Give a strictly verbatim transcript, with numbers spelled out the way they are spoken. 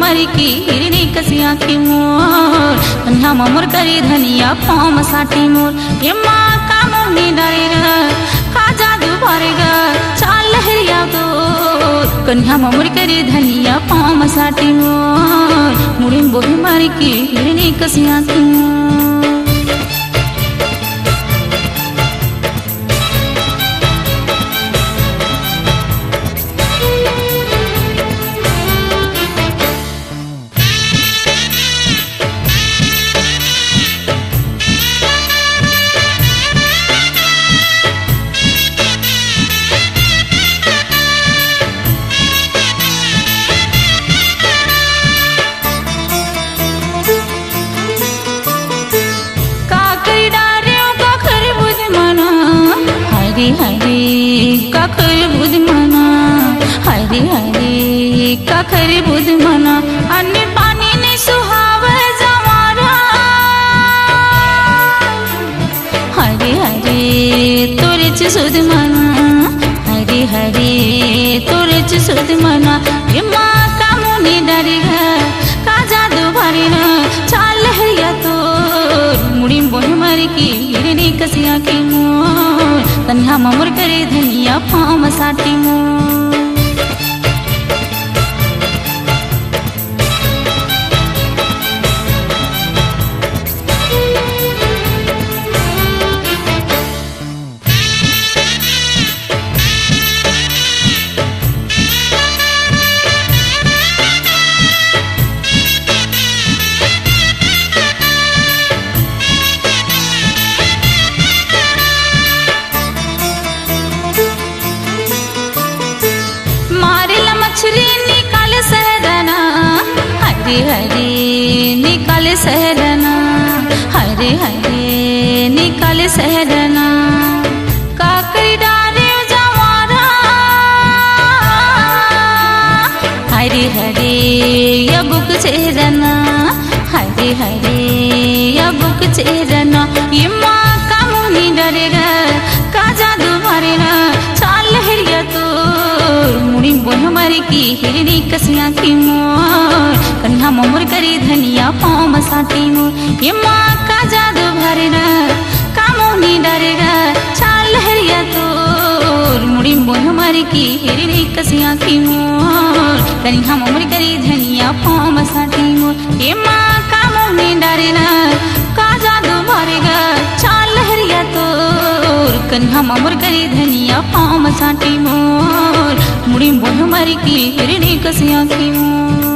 मरी की हिरनी कसी आँखी मोर, कनिहा म मोर करी धनिया पाँव म साटी मोर। ये माँ का मोहनी डारे गा, का जादू भरे गा, चाल लहरिया तोर। कनिहा म मोर करी धनिया पाँव म साटी मोर, मुड़ी म बोहे मरी की हिरनी कसी आँखी मोर। काकरी डारेव काखर बुध मना, हरे हरे काखर बुध मना, हरे हरे काखर बुध मना, अन्न पानी नहीं सुहावे जवारा। हरे हरे तोरे च सुध मना, हरे हरे तोरे च सुध मना। ये माँ का मोहनी डारे गा, का जादू भरे ना, चाल लहरिया तोर। मुड़ी म बोहे मरी की हिरनी कसी आँखी मोर, कनिहा म मोर करी धनिया पाँव म साटी मोर। मारे ला मछरी निकाल सहरना, हरे हरे निकाल सहरना, हरे हरे निकाल सहरना। काकरी डारे जवारा, हरे हरे या बुक चेरना, हरे हरे या बुक चेरना। ये माँ का मोहनी डारे गा, का जादू भरे ना, चाल लहरिया तोर। मुड़ी म बोहे मरी की हिरनी कसी आँखी मोर, कनिहा म मोर करी धनिया पाँव म साटी मोर। ये माँ का जादू भरे ना, का मोहनी डारे गा, चाल लहरिया तोर। मुड़ी म बोहे मरी की हिरनी कसी आँखी मोर, कनिहा म मोर करी धनिया पाँव म साटी मोर। ये माँ का मोहनी डारे ना, का जादू भरे गा, चाल लहरिया तोर। कनिहा म मोर करी धनिया पाँव म साटी मोर, मुड़ी म बोहे मरी की हिरनी कसी आँखी मोर।